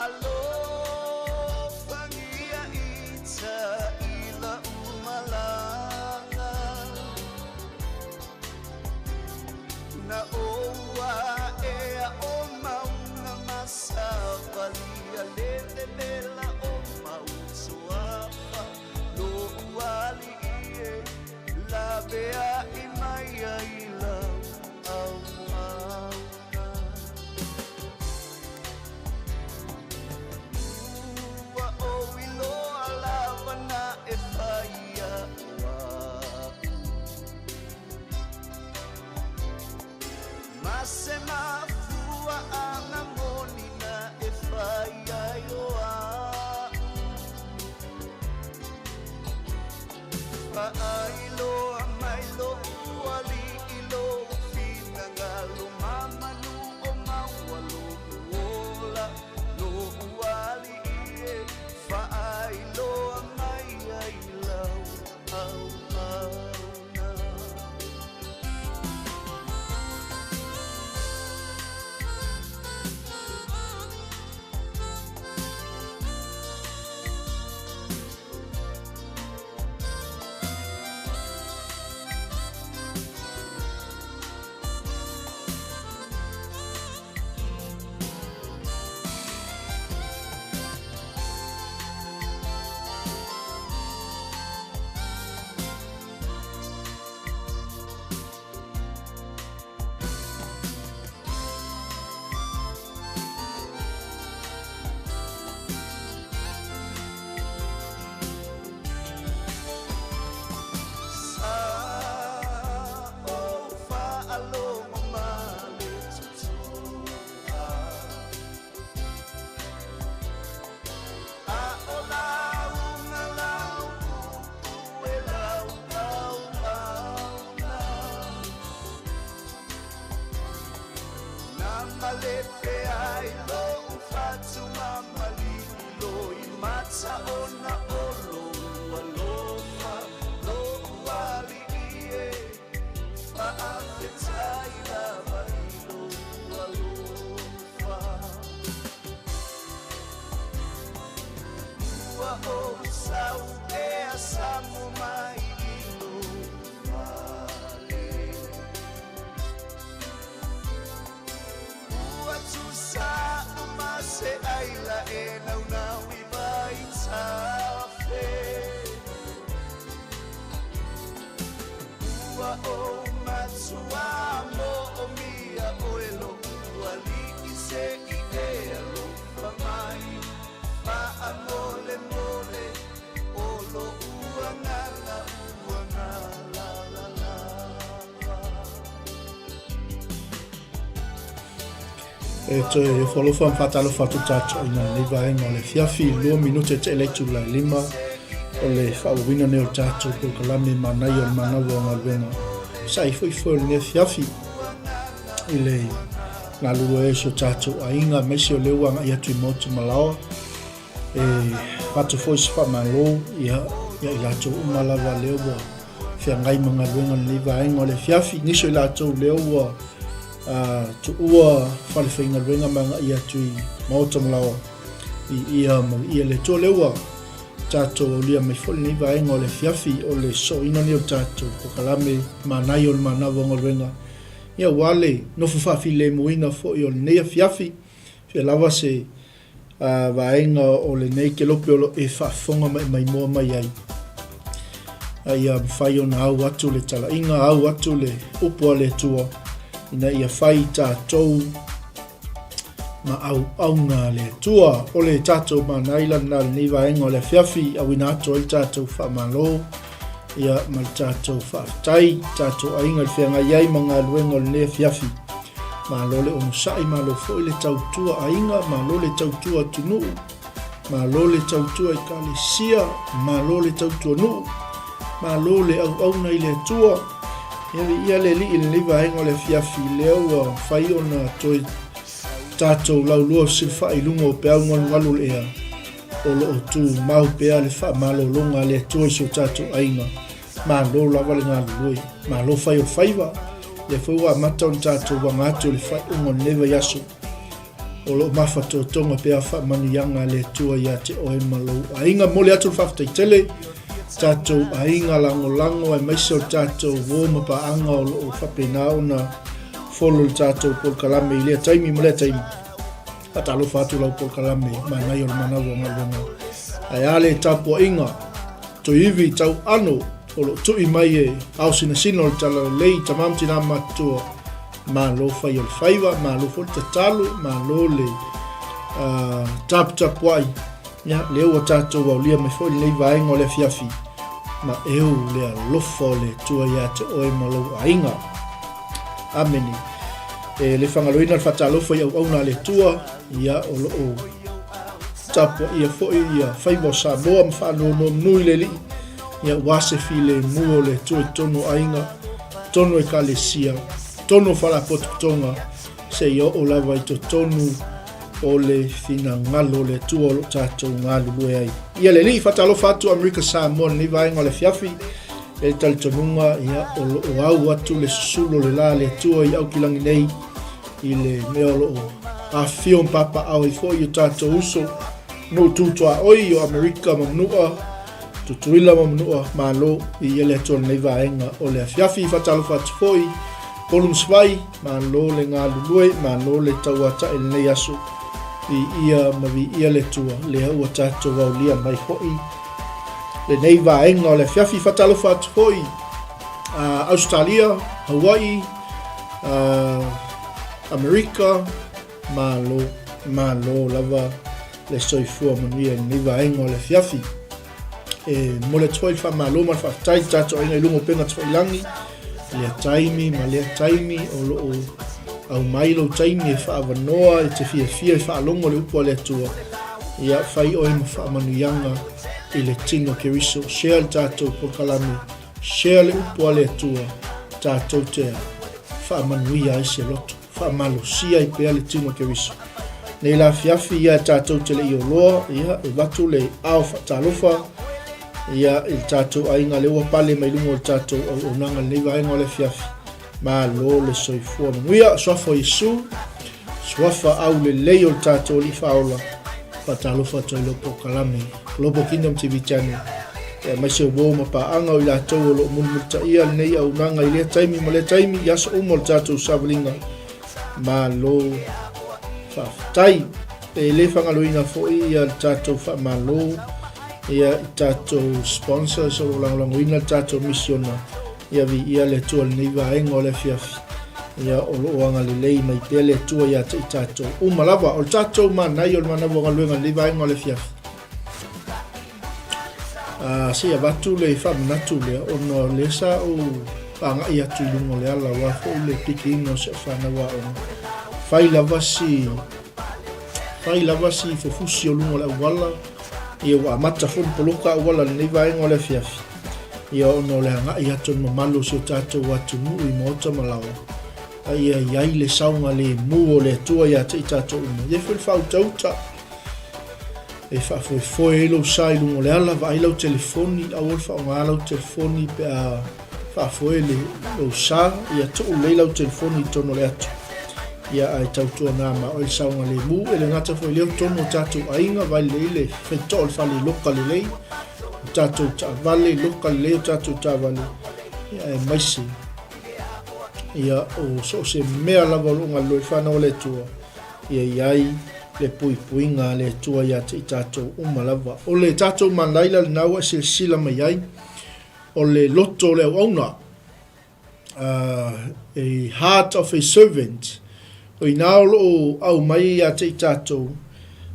Alofagia ita i la'u malaga Na ou a'ea o mauna ma savalia Le vevela o mau suafa Lo'u alii e lavea'i mai ai i lau auauna. Ua ou iloa lava na e fai ia'u a'u. Ma se mafua'aga moni na e fai ai o a'u. Faailoa mai lo'u alii i lou finagalo mamanu o maua lo'u ola, lo'u alii e faailoa mai ai lau auauna. Sa ou faalogo ma le toto'a, A o lauga lau upu e lau auauna. Na malepe ai lo'u fatu ma malilo i mata ona o lou alofa, lo'u alii e, faafetai lava i lou alofa. Ua ou sau ea samo mai i lou fale. Ua tusa uma se ʻaila e naunau i vaitafe. Ua ou matua moʻomia ʻoe loʻu aliʻi se i e alofa mai. Faamolemole o loʻu agaga ua galala lava. E toe ofo alofa ma faatalofa atu tatou i lenei vaega o le afiafi, 2 minute e teʻe le itula e 5 o le faaauauina nei o le tatou polokalame manaia o le manava o galuega sa i foi foi o lenei afiafi i le galulue ai si o tatou aiga aemaise o lea ua agai atu i Maota Malaoa e avatu foi se faamalo ia ia i latou uma lava lea ua feagai ma galuega lenei vaega o le afiafi nisi o i latou lea ua tuua fale faigaluega ma agai atu i Maota Malaoa i ia ma ia le Atua lea ua tatou aulia mai foi lenei vaega o le afiafi o le so'oina lenei o le tatou polokalame manaia o le manava o galuega ia aua le nofo faafilemuina foi o lenei afiafi fia lava se vaega o lenei kelope o lo e faafofoga ma e maimoa mai ai. A ia mafai ona au atu le talaiga, au atu le upu a le Atua, ina ia fai i tatou ma auauna a le Atua. O le tatou manaila lena lenei vaega o le afiafi, auina atu ai le tatou faamalo, ia ma le tatou faafetai, tatou aiga i le feagai ai ma galuega o lenei afiafi. Malo le onosai, malo foi le tautua aiga, malo le tautua atunuu, malo le tautua ekalesia, malo le tautua nuu, malo le auauna i le Atua. Ia viia le Alii i lenei vaega o le afiafi lea ua mafai ona toe tatou laulua fesilafai i luga o peau galugalu o le ea o lo o tumau pea le faamalologa a le Atua i si o tatou aiga. Malo lava le galulue, malo fai o faiva, lea foi ua amata ona tatou aga atu i le faaiuga o lenei vaiaso. O lo o mafatotoga pea faamanuiaga a le Atua ia te oe ma lou aiga. Momoli atu le faafetai tele tatou aiga lagolago aemaise o le tatou uo ma paaga o lo o faapena ona folo le tatou polokalame i lea taimi ma lea taimi. Faatalofa atu lau polokalame manaia o le manawa o galuega. Ae a le tapuaiga toiivi tauano o lo o tui mai e ao sinasina o le Talalelei, tama ma tina matutua, malo fai o le faiva, malo foi le tatalo, malo le taputapuai. Ia, lea ua tatou aulia mai foi lenei vaega o le afiafi, ma eu le alofa o le Atua ia te oe ma lou aiga. Amene. E le fagaloina le faatalofa i auauna a le Atua, ia o lo o tapuaia foi ia faiva o Samoa ma faanonomanu i le Alii, ia aua se filemu o le Atua i totonu o aiga, totonu o ekalesia, totonu o faalapotopotoga, seia oo lava i totonu o le finagalo o le Atua o lo o tatou galulue ai. Ia le Alii, faatalofa atu Amerika Samoa i lenei vaega o le afiafi, e le talitonuga ia, o lo o au atu le susulu o le la a le Atua i Aukilagi nei i le mea o lo o afifio ma papaao ai foi o tatou uso nuu tu tuaoi o Amerika ma Manua, Tutuila ma Manua, malo viia le Atua i lenei vaega o le afiafi. Faatalofa atu foi Upolu ma Savaii, malo le galulue, malo le tauata'i i lenei aso. Viia ma viia le Atua, lea ua tatou aulia mai foi lenei vaega o le afiafi. Faatalofa atu foi a Ausetalia, Hawaii, Amerika, malo, malo lava le soifua manuia i lenei vaega o le afiafi. E momoli atu foi le faamalo ma le faafetai i le tatou aiga i luga o upega tafailagi, lea taimi ma lea taimi o lo o aumai lou taimi e faaavanoa e te fiafia e faalogo le upu a le Atua. Ia fai oe ma faamanuiaga i le tino Keriso. Share le tatou polokalame, share le upu a le Atua, tatou te faamanuia ai se loto. Faamalosia ai pea le tino Keriso. Nei la afiafi ia e tatou te le i oloa, ia e avatu le ao faatalofa ia i le tatou aiga lea ua pale mai luga o le tatou auaunaga i lenei vaega o le afiafi. Malo le soifua manuia, suafa o Iesu, suafa aulelei o le tatou Alii Faaola, faatalofa atu ai lou polokalame Global Kingdom TV Channel, aemaise o uo ma paaga o i latou o lo o mulimulitaia lenei auaunaga i lea taimi ma lea taimi i aso uma o le tatou savaliga. Malo faafetai. E le fagaloina foi ia le tatou faamalo ia i tatou sponsors o lo o lagolagoina le tatou misiona. Ia viia le Atua i lenei vaega o le afiafi. Ia o lo o agalelei mai pea le Atua ia te i tatou uma lava. O le tatou manaia o le manawa o galuega i lenei vaega o le afiafi. Se i avatu le faamanatu lea, ona o lea sa ou agai atu i luga o le ala, aua foi le pikiina o si au fanau aoga. Fai lava si, fai lava si fofusi o luga o le auala, ia ua amata foi ona poloka auala i lenei vaega o le afiafi. Ia ona o le agai atu o le mamalu o si o tatou atunuu i maota ma laoa, a ia i ai le saogalemu o le Atua ia te i tatou uma. E i ai foi le faautauta e faafoefoe ai lou sa i luga o le ala, vaai lau telefoni, aua le faaaoga lau telefoni pe a faafoe le lou sa, ia tuu lelei lau telefoni i totonu o le atu. Ia ae tautuana ma oe le saogalemu, e le gata foi i lea o totonu o tatou aiga, vaai lelei le faitotoa o le fale i loka lelei, o tatou taavale, loka lelei o tatou taavale, ia aemaise ia o so o se mea lava o lo o galulue ai le fanau a le Atua, ia i ai le puipuiga a le Atua ia te i tatou uma lava. O le tatou manaila lena ua e silasila mai ai, o le loto o le auauna, a heart of a servant, o i ina o lo o aumai ia te i tatou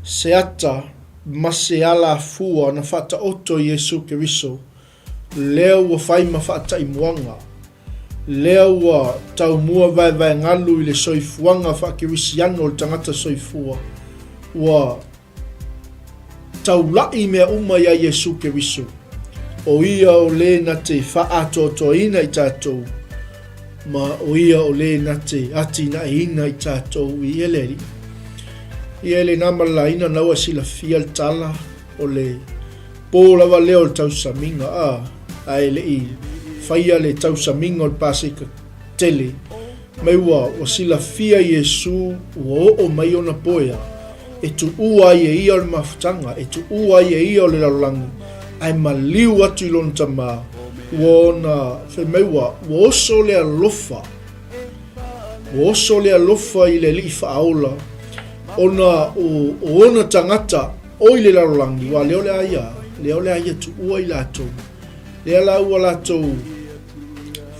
se ata ma se alafua na faataoto i Iesu Keriso, lea ua fai ma faataimuaga, lea ua taumua vaevaegalu i le soifuaga faakerisiano o le tagata soifua, ua taula'i mea uma iā Iesu Keriso, o Ia o le na te faaatoatoaina i tatou, ma o Ia o le na te atinaeina i tatou i le Alii. Ia e le na ma le laina na ua silafia le tala o le pō lava lea o le tausamiga, a, ae le i faia le tausamiga o le Paseka tele. Mai ua, ua silafia Iesū ua oo mai ona poea, e tuua ai e ia o le mafutaga, e tuua ai e ia o le lalolagi, ae maliu atu i lona Tama, ua ona, fai mai ua, ua oso le alofa, ua oso le alofa i le Alii Faaola, ona o, o ona tagata o i le lalolagi, ua lea o le a ia, lea o le a ia tuua i latou. Lea la ua latou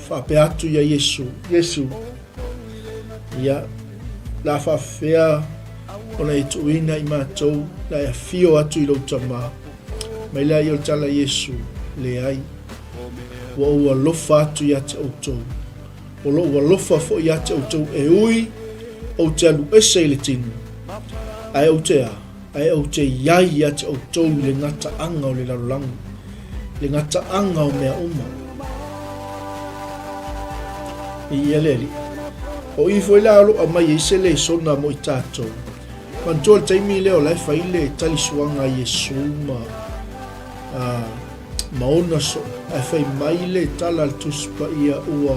faapea atu ia Iesu, Iesu, ia, la faafefea ona e tuuina i matou, la e afio atu i lou Tama. Mai lea ia o le tala Iesu, leai, ua ou alofa atu ia te outou. O lou alofa foi ia te outou e ui ou te alu ese i le tino, ae ou te a? Ae ou te i ai ia te outou i le gataaga o le lalolagi, le gataaga o mea uma. Viia le Alii. O i foi la o lo o aumai ai se lesona mo i tatou. Manatua le taimi lea o la e fai le talisuaga a Iesu ma, a, ma ona soo, ae fai mai le tala a le Tusi Paia ua,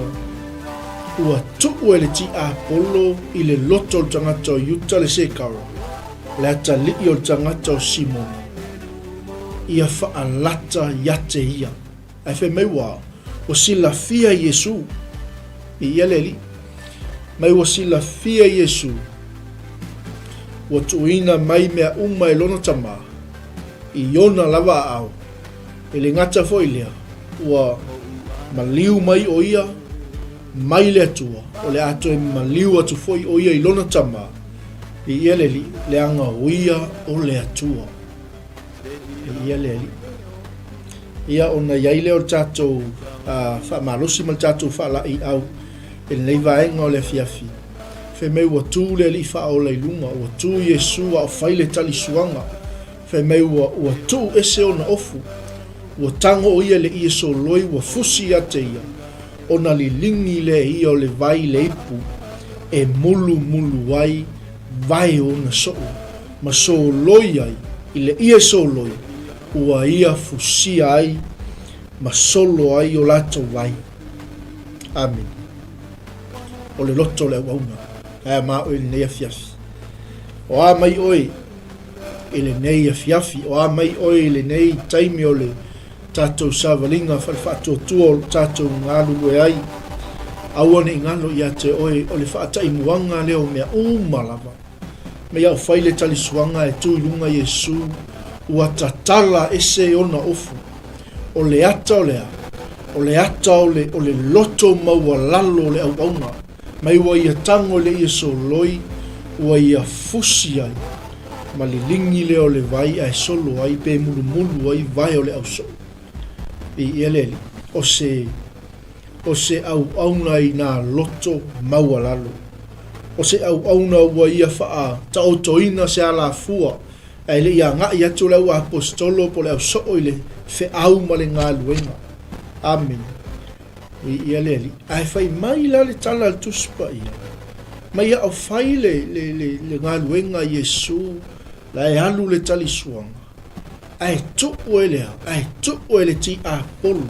ua tuu e le tiapolo i le loto o le tagata o Iuta le sekara, le atalii o le tagata o Simona, ia faalata ia te ia. Ae fai mai ua, ua silafia Iesu, viia le Alii, mai ua silafia Iesu, ua tuuina mai mea uma e lona Tama, i ona lava aao. E le gata foi lea, ua maliu mai ʻo ia mai le Atua, o le a toe maliu atu foi ʻo ia i lona Tama, Viia le Alii, leaga o ia o le Atua. Viia le Alii. Ia, ona i ai lea o le tatou faamalosi ma le tatou faalaeiau i lenei vaega o le afiafi. Fai mai ua tu le Alii Faaola i luga, ua tu Iesu a o fai le talisuaga. Fai mai ua, ua tuu ese ona ofu. Ua tago ʻo ia i le ie soloi ua fusi ia te ia, ona liligi lea e ia o le vai i le ipu e mulumulu ai vae o ona soo, ma soloi ai i le ie soloi ua ia fusia ai ma solo ai o latou vai. Amene. O le loto o le auauna. Ae a ma oe i lenei afiafi. O a mai oe i lenei afiafi, o a mai oe i lenei taimi o le tatou savaliga faale-faatuatua o lo tatou galulue ai. Aua ne i galo ia te oe o le faataimuaga lea o mea uma lava. Mei a o fai le talisuaga e tu i luga Iesu, ua tatala ese ona ofu. O le ata o le a? O le ata o le, o le loto maualalo o le auauna. Mai ua ia tago i le ie soloi, ua ia fusi ai, ma liligi lea o le vai ae solo ai pe mulumulu ai vae o le ausoo. Viia le Alii. O se, o se auauna i nā loto maualalo. O se auauna ua ia faataotoina se alafua ae le i agai atu le auaposetolo po o le ausoo i le feau ma le galuega. Amene. Viia le Alii. Ae fai mai la le tala a le Tusi Paia, mai a o fai le, le, le, le galuega a Iesu, la e alu le talisuaga, ae tuu e le a, ae tuu e le tiapolo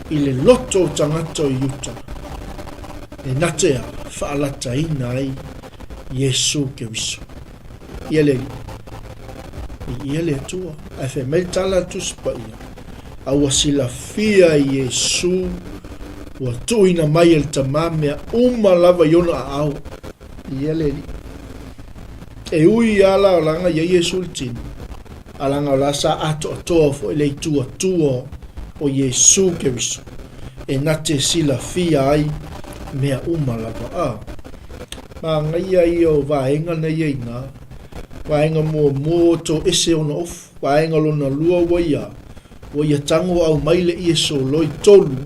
i le loto o tagata o Iuta, e na te a, faalataina ai Iesu Keriso. Ia le Alii. Viia le Atua. Ae fai mai le tala a le Tusi Paia, a ua silafia e Iesu ua tuuina mai e le Tama mea uma lava i ona aao. Viia le Alii. E ui lava la o laga i ai Iesu i le tino, a laga o la sa atoatoa foi le ituatua o Iesu Keriso, e na te silafia ai mea uma lava. A. Manaia ia o vaega na ia ina. Vaega muamua ua toese ona ofu. Vaega lona lua ua ia, ua ia tago au mai le ie soloi tolu,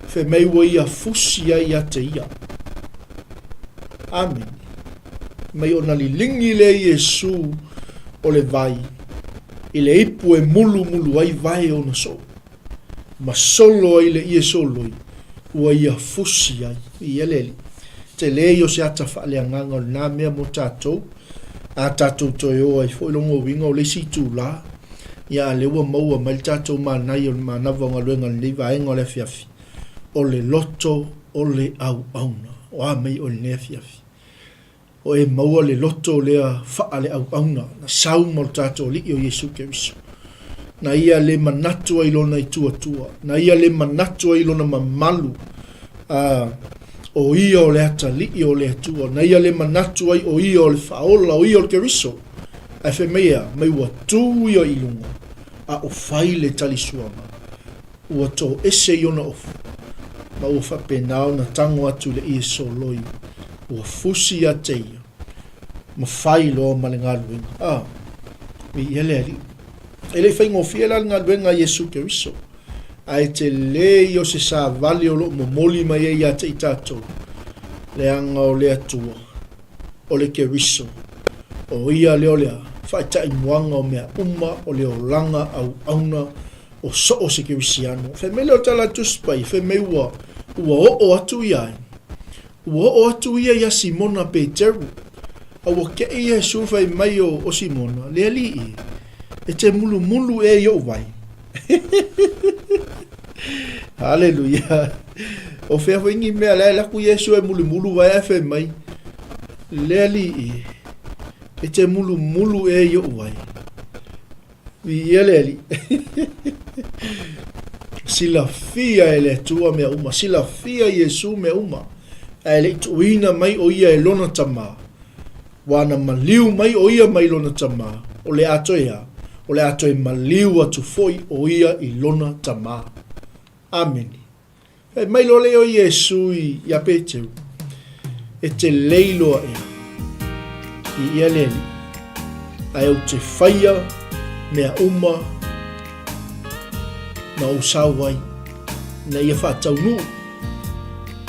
fai mai ua ia fusi ai ia te ia. Amene. Mai ona liligi lea Iesu o le vai i le ipu e mulumulu ai vae ona soo. Ma solo ai le ie soloi, ua ia fusi ai. Ia le Alii. Tele ia o se ata faaleagaga o lena mea mo tatou, a tatou toe o ai foi lona uiga o le isi itula, ia a lea ua maua mai le tatou manaia o le manava o galuega i lenei vaega o le afiafi, o le loto o le auauna. O a mai oe i lenei afiafi? O e maua le loto lea faaleauauna na sau ma lo tatou Alii o Iesu Keriso. Na ia le manatu ai i lona ituatua, na ia le manatu ai i lona mamalu, a o ia o le atalii o le Atua, na ia le manatu ai o ia o le Faaola, o ia o le Keriso. Ae fai mai e a? Mai ua tu ia i luga, a o fai le talisuaga. Ua toese i ona ofu, ma ua faapena ona tago atu i le ie soloi, ua fusi ia te ia, ma fai loa ma le galuega. A, viia le Alii. E le i faigofie la le galuega a Iesu Keriso, ae tele ia o se savali o lo o momoli mai ai ia te i tatou, leaga o le Atua, o le Keriso, o ia lea o le faataimuaga o mea uma o le olaga auauna o so o se kerisiano. Fai mai lea o tala Tusi Paia, fai mai ua, ua oo atu ia ai. Ua oo atu ia iā Simona Peteru. A ua keʻi Iesu fai mai o, o Simona, Le Alii, e te mulumulu ē i oʻu vai. Haleluia. O fea foi ni mea la e alu atu Iesu e mulumulu vai ae fai mai, Le Alii, e te mulumulu ē i oʻu vai. Viia le Alii. Silafia e le Atua mea uma, silafia Iesu mea uma, ae le i tuuina mai o ia e lona Tama. Ua na maliu mai o ia mai lona Tama, o le a toe a, o le a toe maliu atu foi o ia i lona Tama. Amene. Fai mai loa lea o Iesu iā Peteru, E te lei loa ea i ia le Alii, ae ou te whaia mea uma na ou sau ai, ina ia whaataunuu,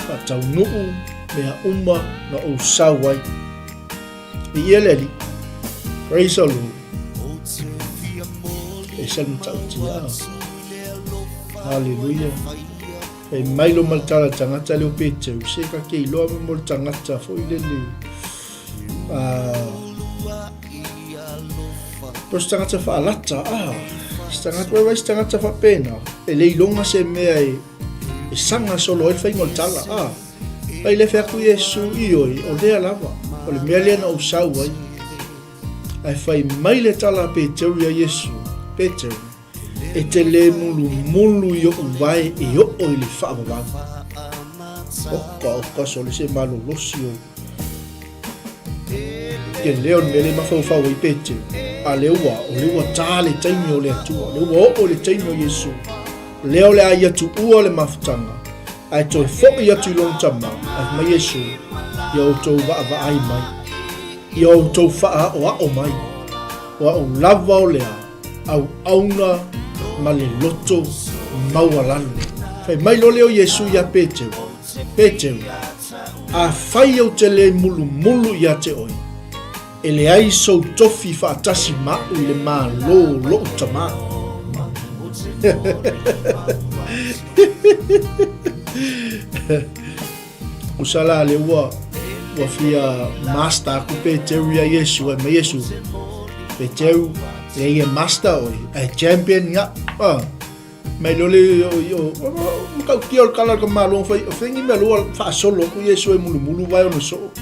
whaataunuu mea uma na ou sau ai. I ia le Alii. Praise the Lord. E se le matautia. Haleluia. Fai mai lo ma le tala tagata leo Peteru, se ka ke iloa me mo le tagata foi lele. Po se tagata whaalata, ah, se tagata, wai wai se tagata whapena, e le ilonga se mea e, e sanga solo ai le whainga o le tala, ah. Pai le fai atu Iesu, Ioi, o lea lava, o le mea lea na ou sau ai. Ae fai mai le tala a Peteru iā Iesu, Peteru, e te lē mulumulu i oʻu vae e oo i le faavavau. Oka, oka, sole se malolosi o ke leo le mea lea e mafaufau ai Peteru. A lea ua, o lea ua tā le taimi o le Atua, o lea ua oo le taimi o Iesu. Lea o le a ia tuua le mafutaga, ae toe foʻi atu i lona Tama, ae fai mai Iesu, Ia outou vaavaai mai, ia outou faaaoao mai, o aʻu lava o lea auauna ma le loto maualalo. Fai mai loa lea o Iesu iā Peteru, Peteru, afai ou te lē mulumulu ia te oe, E leai sou tofi faatasi ma aʻu i le Malo o loʻu Tama. Usa la le ua ua fia master aku Peteru ia Iesu ai mai Iesu. Peteru le ia master oi, ai champion nga. Ah. Mai loa le o matautia o le tala o le tamaloa na fai, o fea ni mea lua faasolo atu Iesu e mulumulu vae ona soo.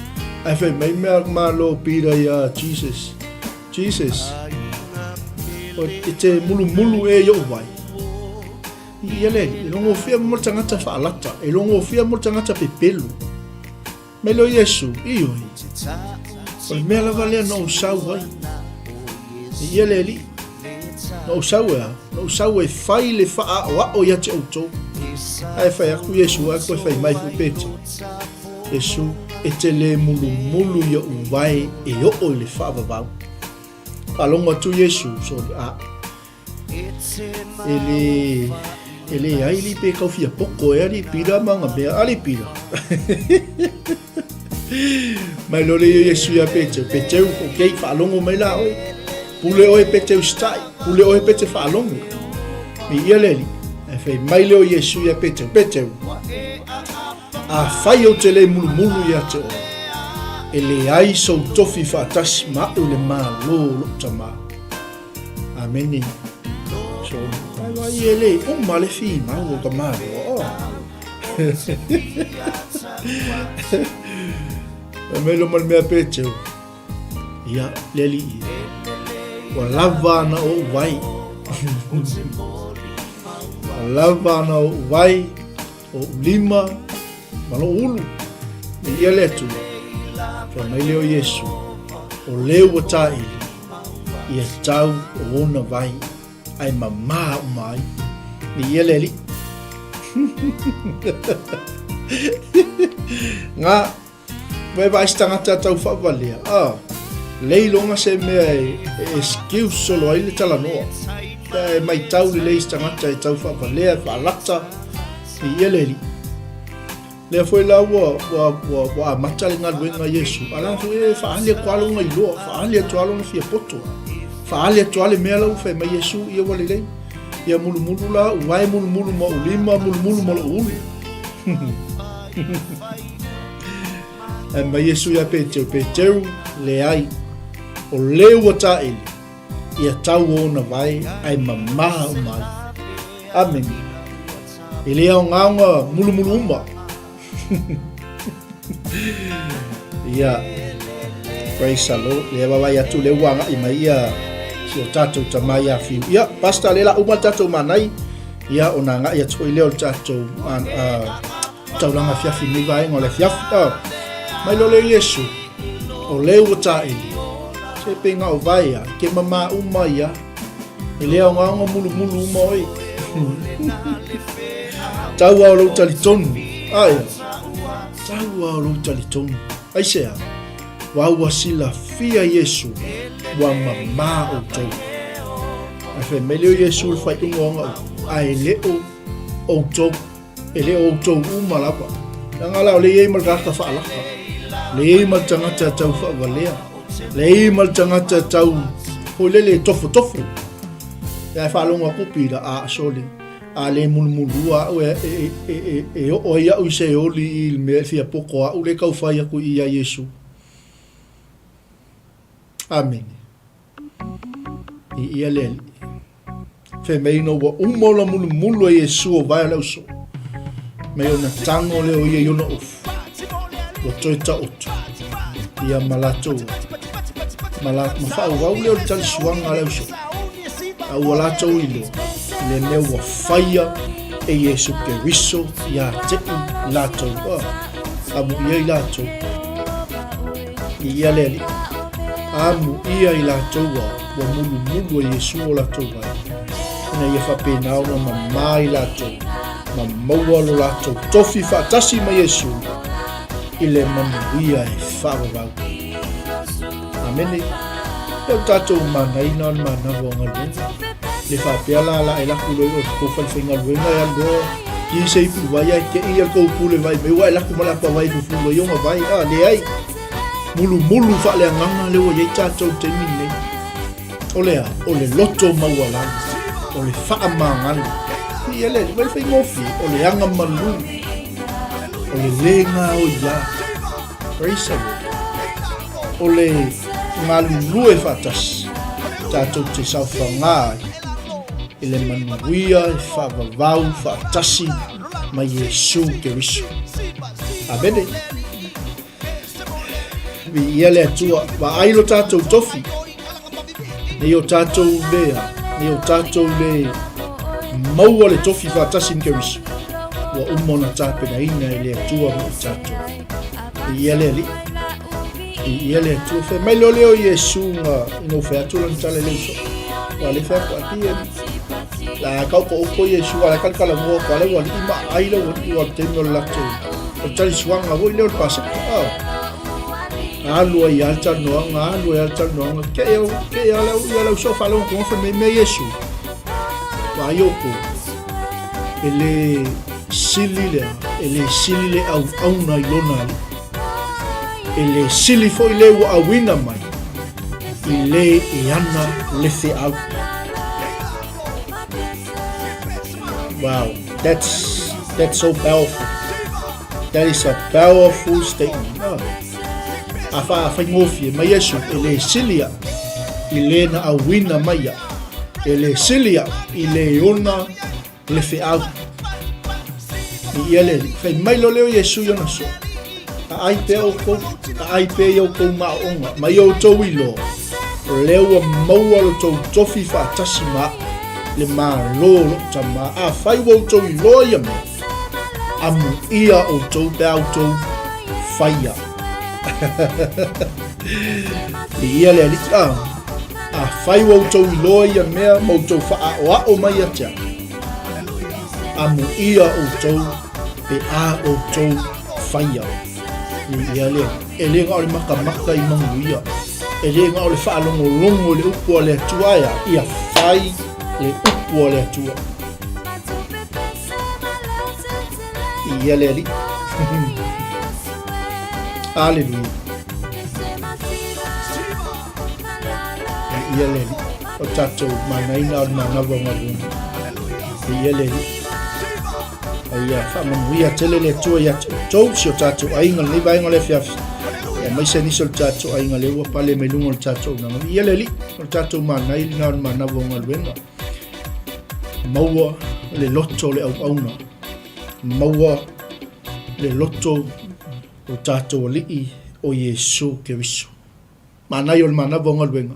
Ae fai mai mea a le tamaloa o Pita ia Jesus, Jesus, o e te mulumulu e i ou vae. I ia le alii, e logofia mo le tagata faalata, e logofia mo le tagata pepelo. Mai lea o Iesu, Ioe, o le mea lava lea na ou sau ai. E ia le Alii, na ou sau e a? Na ou sau e fai le faaaoao ia te outou. Ae fai atu Iesu, ae koe fai mai foi Petero. Iesu, e te lē mulumulu iaʻu vae e oo i le faavavau. Faalogo atu Iesu, sole, a. E le, e leai li pe kau fia poko e ali pira ma nga mea ali pira. Mai lo le Iesu ia Peteu, Peteu, ok, faalogo mai la oe. Pule oe Peteu stai, pule oe Pete faalogo. Me ia le ali, e fai mai leo Iesu ia Peteu, Peteu, afai ou te le mulumulu ia te oe, e leai sou tofi faatasi ma aʻu i le Malo o loʻu Tama. Amene. So, ai vai e le uma le finau o ka malo. Oh. Fai mai lea ma le mea Peteu, Ia, le alii e, ua lava ana ou vai. Ua lava ana ou vai, ou lima, ma lou ulu. Viia le Atua. Fai mai lea o Iesu, o le ua taili, ia tau o ona vai, ae mamā uma ai. Viia le Alii. Ngā, Wai vaai se tagata tau faavalea, ah, leiloga se mea e, e excuse solo ai le talanoa. E maitau lelei se tagata e tau faavalea, e faalata, i ia le alii. Lea foi la ua, ua, ua, ua amata le galuega a Iesu, a la foi e faaali atu lava lona iloa, faaali atu lava lona fiapoto, faaali atu lava le mea la ua fai mai Iesu, ia ua lelei. Ia mulumulu la, uae mulumulu ma ou lima, mulumulu ma lou ulu. Ae mai Iesu iā Peteru, Peteru, leai, o le ua taele, ia tau ona vae ae mamā uma ai. Amene. E le aoga ona mulumulu uma. Ia, praise the Lord. Lea vaavaai atu lea ua agai mai ia si o tatou tama ia Fiu. Ia, Pastor, lea la uma le tatou manai. Ia, ona agai atu foi lea o le tatou taulaga afiafi nei vaega o le afiafi. Oh, mai lo le Iesu, o le ua taeli, se pe ngā o vaea, ke mamā uma ia, e le aoga mulumulu uma oi. Tau ao lou talitonu, ai, tau ao lou talitonu. Aisea, wa ua silafia Iesu, ua mamā outou. Ae fai mai lea o Iesu i le faaiuga o ana upu, ae le o outou, e le o outou uma lava. Leaga la o lea e i ai ma le tagata faalaka, lea e i ai ma le tagata e tau faavalea, lea e i ai ma le tagata e tau foi lele e tofotofo. Ae faalogo atu pila, a sole, a le mulumulua au e, e, e, e, e oo ai au i se oli i le mea e fia poko au le tau fai aku i ia Iesu. Amene. I ia le Alii. Fai mai ina ua uma ona mulumulu e Iesu o vae o le ausoo, mai ona tago lea o ia i ona ofu, ua toe taoto ia ma latou ma, la, ma faaauau lea o le talisuaga a le ausoo. A ua latou iloa i le mea ua faia e Iesu Keriso ia te'i latou. Oh, amuia i latou. I ia le Alii. Amuia i latou a ua mulumulu e Iesu o latou ai, ina ia faapena ona mamā i latou ma maua lo latou tofi faatasi ma Iesu i le manuia e faavavau. Amene. Lea o tatou manaina o le manava o galuega. Le faapea la la e laku loa i o kou falefaigaluega e alu loa ki se ipu vai ae kei ia kou pule vai mai ua e laku ma le apa vai fufu loa i ona vai. Ah, leai. Mulumulu faaleagaga lea ua i ai tatou i le taimi lenei. O le a? O le loto maualalo, o le faamagalo. Ia le alii, vai faigofie, o le aga malu, o le lē gaoiā. Praise the Lord. O le galulue faatasi, tatou te saofagā ai i le manuia e faavavau faatasi ma Iesu Keriso. Amene. Viia le Atua, vaai lo tatou tofi, nei o tatou lea, nei o tatou le maua le tofi faatasi ma Keriso, ua uma ona tapenaina e le Atua mo i tatou. Viia le Alii, viia le Atua. Fai mai loa lea o Iesu ina ua fai atu lana tala i le uso. Ua le fai atu, ai pei e la ka oko oko Iesu, a la kalakalanoa atu, a le ua alii ma ai le ua alii ua le taimi o le latou o le talisuaga foi lea o le Paseka. Ah. Alu ai lava le talanoaga, alu ai lava le talanoaga. Ke au, ke au lau, ia lau so faalogo atu fai mai mea Iesu. Vaai outou, e le sili le, e le sili le auauna i lona alii. E le sili foi le ua auina mai i le e ana le feau. Wow, that's, that's so powerful. That is a powerful statement. Oh. A wha whaingofie mai Iesu e le sili au i le na auina mai au. E le sili au i le ona le feau. I ia le, whai mai lo leo Iesu i ona so. Aai pea outou, aai pea i outou maoonga, ma ia outou iloa, o lea ua maua lo tou tofi faatasi ma aʻu, le Malo o loʻu Tama. Afai ua outou iloa ia mea, amuia outou pe a outou faia. Viia le Alii. Ah, afai ua outou iloa ia mea ma outou faaʻoaʻo mai ia te aʻu, amuia outou pe a outou faia. Viia le Alii. E le na o le makamaka i manuia, e le na o le faalogologo i le upu a le Atua, ae a? Ia fai le upu a le Atua. Viia le Alii. Aleluia. Viia le Alii. O tatou manaina o le manava o galuega. Viia le Alii. A ia faamanuia tele le Atua ia te outou, si o tatou aiga lenei vaega o le afiafi. Aemaise nisi o le tatou aiga lea ua pale mai luga o le tatou auaunaga. Viia le Alii. O le tatou manai lena o le manava o galuega. Maua le loto o le auauna. Maua le loto o tatou Alii o Iesu Keriso. Manaia o le manava o galuega,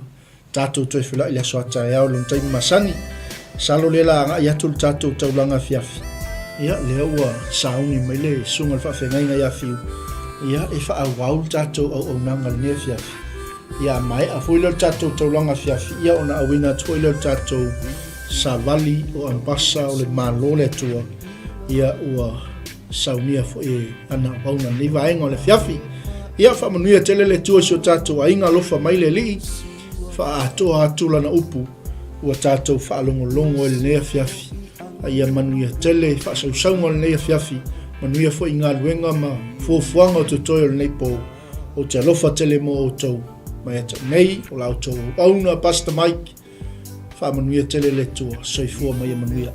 tatou toe feiloai i le aso a taeao i lona taimi masani. Masalo lea la agai atu le tatou taulaga afiafi. Ia, lea ua sauni mai le susuga i le faafeagaiga ia Fiu, ia, e faaauau le tatou auaunaga i lenei afiafi. Ia, a maea foi lea o le tatou taulaga afiafi, ia ona auina atu foi lea o le tatou savali o Ambasa o le Malo o le Atua, ia, ua saunia foi e ana auauna lenei vaega o le afiafi. Ia, faamanuia tele le Atua i si o tatou aiga, alofa mai le Alii, faaatoa atu lana upu ua tatou faalogologo i lenei afiafi. A ia manuia tele faasausauga o lenei afiafi, manuia foi i galuega ma fuafuaga o totoe o lenei po. Ou te alofa tele mo outou mai atu nei, o la outou auauna, Pastor Mike, Faamanuia tele le Atua. Soifua ma ia manuia.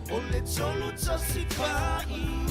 O le tolu tasi paia.